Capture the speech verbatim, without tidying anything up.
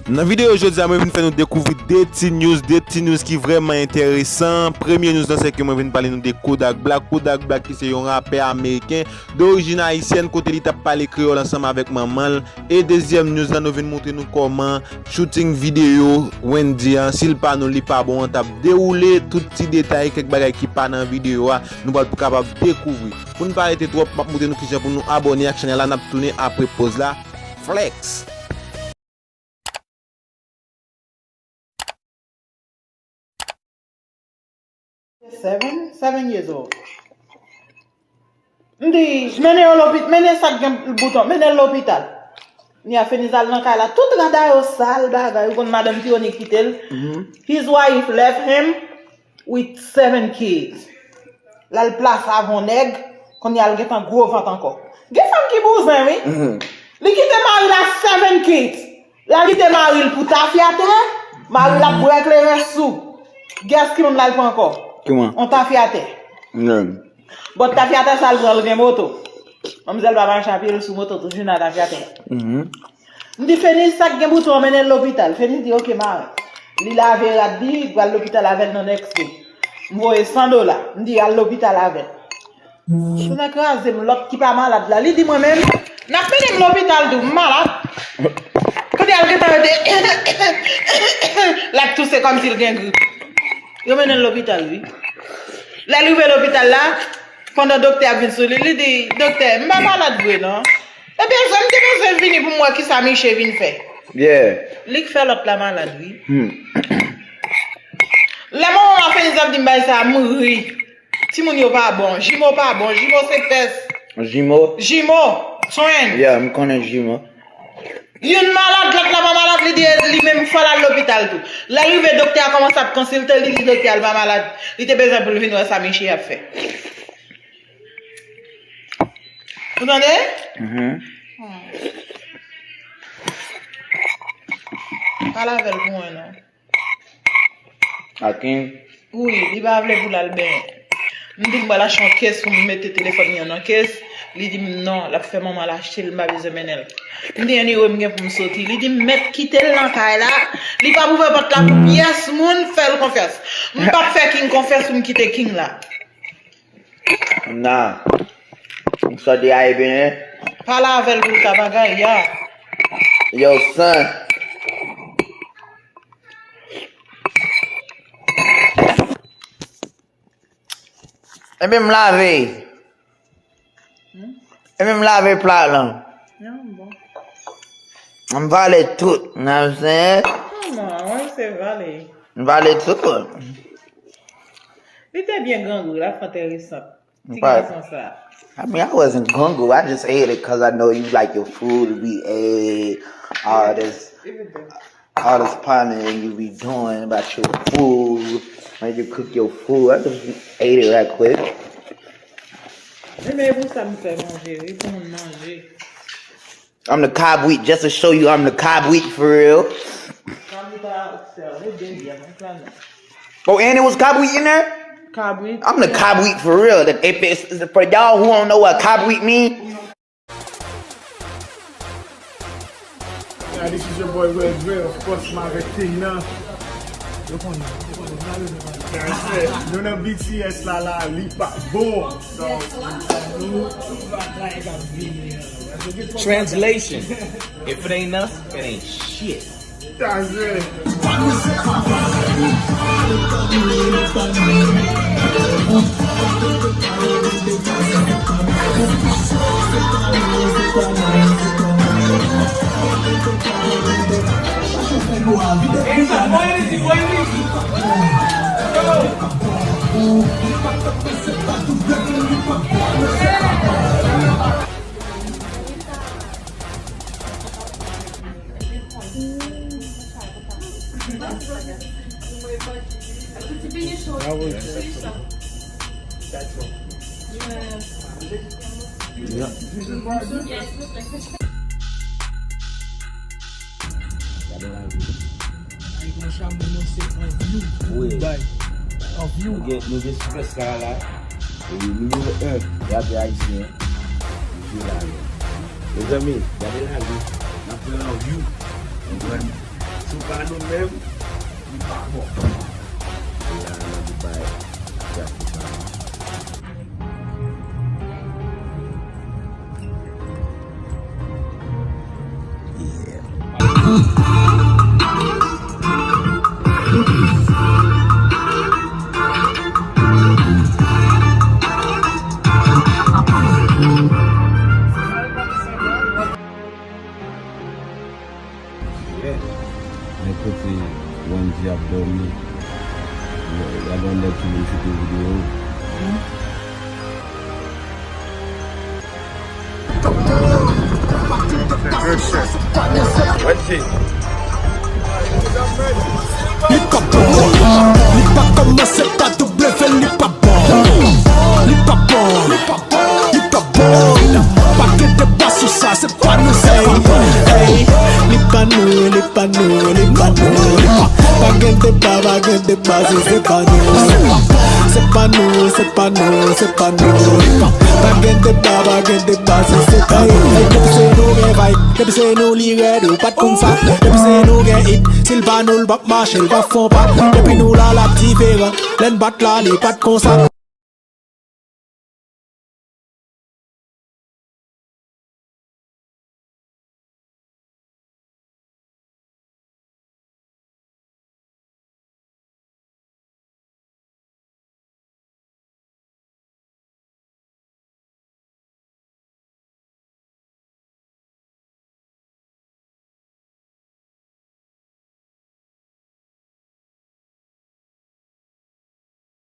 Nan videyo jodi a, mwen vin fè nou dekouvri de ti news, de ti news ki vrèman enteresan. Premye news lan, se ke mwen vin pale nou de Kodak Black. Kodak Black ki se yon rapè ameriken dorijin ayisyèn, kote li t ap pale kreyòl ansanm avèk manman l. E dezyèm news lan, nou vin montre nou kòman shooting videyo Wendy an, si l pa nou, li pa bon an, t ap dewoule, tout ti detay, kèk bagay ki pa nan videyo a, nou pral kapab dekouvri. Pou n pa rete twòp, m ap montre nou kijan pou nou abòne ak chanèl la, n ap tounen apre pòz la. Flex! Seven, seven years old. M di, mennen yo lopi-, mennen sa k gen bouton, mennen l lopital. Ni a Feniz al nan kay la, tout rad a yo sal, bagay, ou konn madanm Tironi kite l. His wife left him with seven kids. L al plase avè yon nèg, kounye a l gentan gwo vant ankò. Gen fanm ki bouzen, wi. Li kite mari l ak seven kids. L al kite mari l pou tafyatè, mari l ap bwè klerès sou. Guess ki moun l al pran ankò? Ki moun? On tafyatè. Bon, tafyatè sa l pran, l gen moto. Manmzèl pa mache a pye, l sou moto, toujou nan tafyatè. M di Feniz, sa k gen bouton an, mennen l lopital. Feniz di, oke, mari. Li lave rad li, li pral lopital avè l nan next day. M voye san dola. M di, al lopital avè l. Tounen kraze m, lòt ki pa malad la. Li di mwen menm, n ap mennen m lopital tou, m malad. Kounye a l gentan rete, l ap touse kòmsi l gen grip. Yo mennen l lopital, wi. Lè l rive lopital la, pandan doktè ap vin sou li, li di, doktè, m pa malad vre non. Ebyen, m te bezwen vini pou m wè kisa Miche vin fè. Yeah. Li k fè lòt la malad, wi. Lè manman m ap fè egzanp di m bay sa, m ri. Timoun yo pa bon. Jimo pa bon. Jimo se pès. Jimo? Jimo. Twin. Yeah, m konnen jimo. Youn malad, lòt la pa malad, li di li menm fò l al lopital tou. Lè l rive, doktè a kòmanse ap konsilte l, li di doktè a l pa malad. Li te bezwen pou l vin wè sa Miche ap fè. Ou tande? Pale avè l pou mwen non. Akin? Wi, li pa vle pou l al benyen. M di m pral achte yon kes pou m mete telefòn li an nan kes. Li di m non, l ap fè manman l achte l, m pa bezwen mennen l. M di anyway, m gen pou m soti. Li di m mèt kite l nan kay la. Li p ap ouvè pòt la pou pyès moun, fè l konfyans. M p ap fè King konfyans pou m kite King la. Nah. M soti a ebyen. Pale avè l pou l ka bagay, ya. Yo, son. Ebyen, m lave. Ebyen, m lave plat lan. M vale tout, you know what I'm saying? Kòman? Mwen se vale. M vale tout. Li te byen grangou, l ap fè enteresan. Ti gason sa. I mean, I wasn't hungry. I just ate it 'cause I know you like your food. We ate all this, all this planning you be doing about your food. When you cook your food, I just ate it right quick. Ebyen, e pou sa m fè manje, wi, pou moun manje. I'm the kabwit, just to show you I'm the kabwit for real. Kabwit a sèl, e de byen, mwen flannen. Oh, and it was kabwit in there? Kabwit. I'm the kabwit for real. If it's, for y'all who don't know what kabwit mean, yeah, this is your boy Red Ray, of course, m avèk King nan. Yo konnen, yo konnen, m avèk nou. Nou nan B T S la, la, li pa bon. So, Translation. If it ain't us, it ain't shit. That's it. That was, yeah. Gade lavi. Ay, konsa moun nan se an vyou. Wi. Bay. An vyou. Nou gen, nou gen Superstar la. E nimewo en rapè ayisyen. Li la. Mezanmi, gade lavi. N ap fè an vyou. Konprann? Pou pa nou menm, li pa bon. La, nan Dubai, sa ki pa bon. Yeah. Yeah. Men kote Wendy ap dòmi. Y a, y a gen yon nèg ki vin choute videyo. Wendy. Li pa bon, li pa kòmanse pa W, li pa bon. Li pa bon, li pa bon, li pa bon. Pa gen deba sou sa, se pa nou, se pa bon. Ey, li pa nou, li pa nou, li pa nou, li pa. Pa gen deba, pa gen deba, se, se pa nou. Se pa nou, se pa nou, se pa nou, li pa. Pa gen deba, pa gen deba, se, se pa nou. Ey, depi se nou gen vibe, depi se nou li rèd, ou pa t konn sa. Depi se nou gen hit, si l pa nou, l p ap mache, l p ap fè yon pa. Depi nou la, l ap diferan. Lè n bat la, li pa t konsa.